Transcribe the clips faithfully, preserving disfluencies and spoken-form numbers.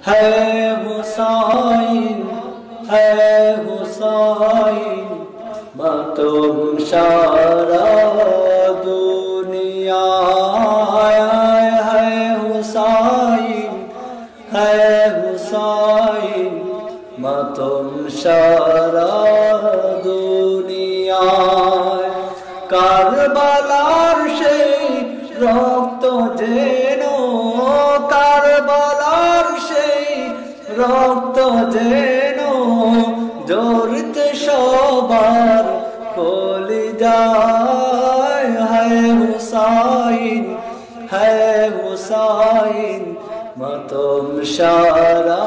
ہے حسین، ہے حسین، ماتم سارا دنیا۔ ہے حسین، ہے حسین، ماتم سارا دنیا۔ কারবালার সেই রক্ত যেন, কারবালার সেই রক্ত যেন ঝরতে সবার কলিজায়। হায় হুসাইন, হায় হুসাইন, মাতম সারা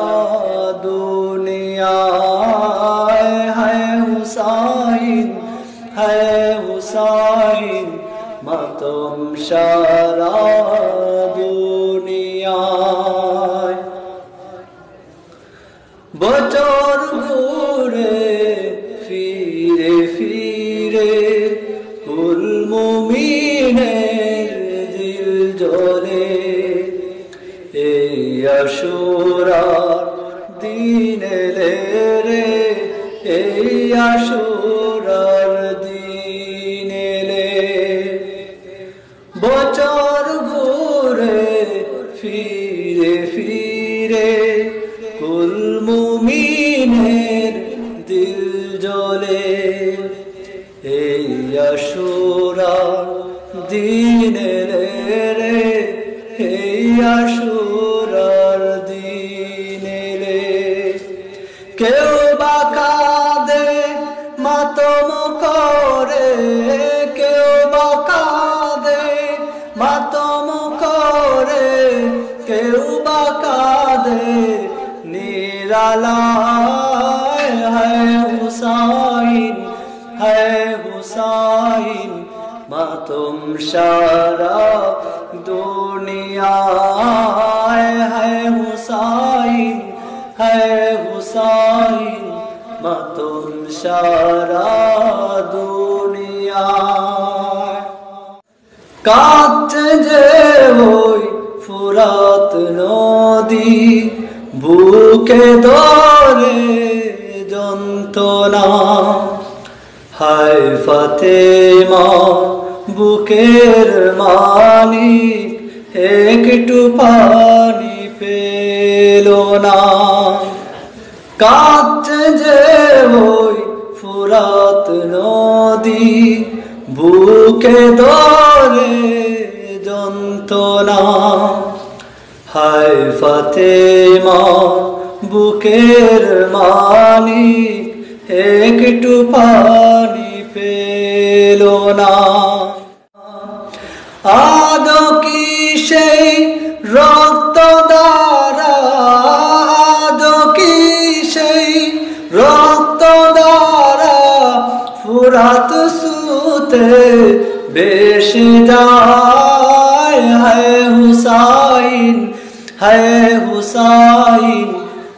দুনিয়ায়। হায় হুসাইন, হায় হুসাইন, মাতম সারা দুনিয়ায়। বছর ঘুরে ফিরে ফিরে কুল মুমিনের দিল জ্বলে। এই আশুরার দিন এলে রে, এই আশুরার দিন এলে। বছর ঘুরে ফিরে ফিরে কুল মুমিনের দিল জ্বলে। এই আশুরার দিন এলে রে, এই আশুরার দিন এলে। কেউ বা কাঁদে মাতম করে, কেউ বা কাঁদে মাতম করে, কেউ বা কাঁদে নিরালায়। হায় হুসাইন, হায় হুসাইন, মাতম সারা দুনিয়ায়। হায় হুসাইন, হায় হুসাইন, মাতম সারা দুনিয়ায়। কাঁদছে যে ওই ফুরাত নদী, বুকে ধরে যন্ত্রণা। হায় ফাতেমা, বুকের মানিক, একটু পানি পেল না। কাঁদছে যে ওই ফুরাত নদী, বুকে ধরে যন্ত্রণা। হায় ফাতেমা, বুকের মানিক, একটু পানি পেল না। আদো কি সেই রক্ত ধারা, আদো কি সেই রক্ত ধারা ফুরাত স্রোতে ভেসে যায়। হায় হুসাইন, হায় হুসাইন,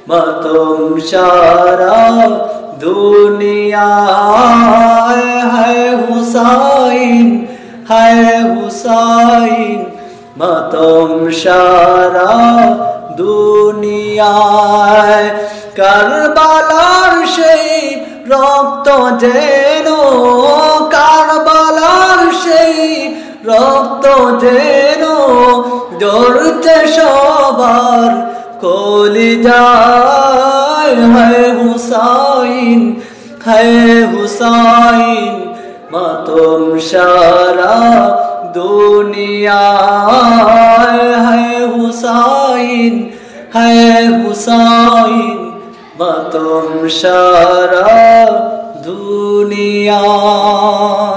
মাতম সারা দুনিয়ায়। হায় হুসাইন, হায় হুসাইন, মাতম সারা দুনিয়ায়। কারবালার সেই রক্ত যেন, কারবালার সেই রক্ত যেন ঝরছে সবার কলিজায়। হায় হুসাইন, হায় হুসাইন, মাতম সারা দুনিয়ায়। হায় হুসাইন, হায় হুসাইন, মাতম সারা দুনিয়ায়।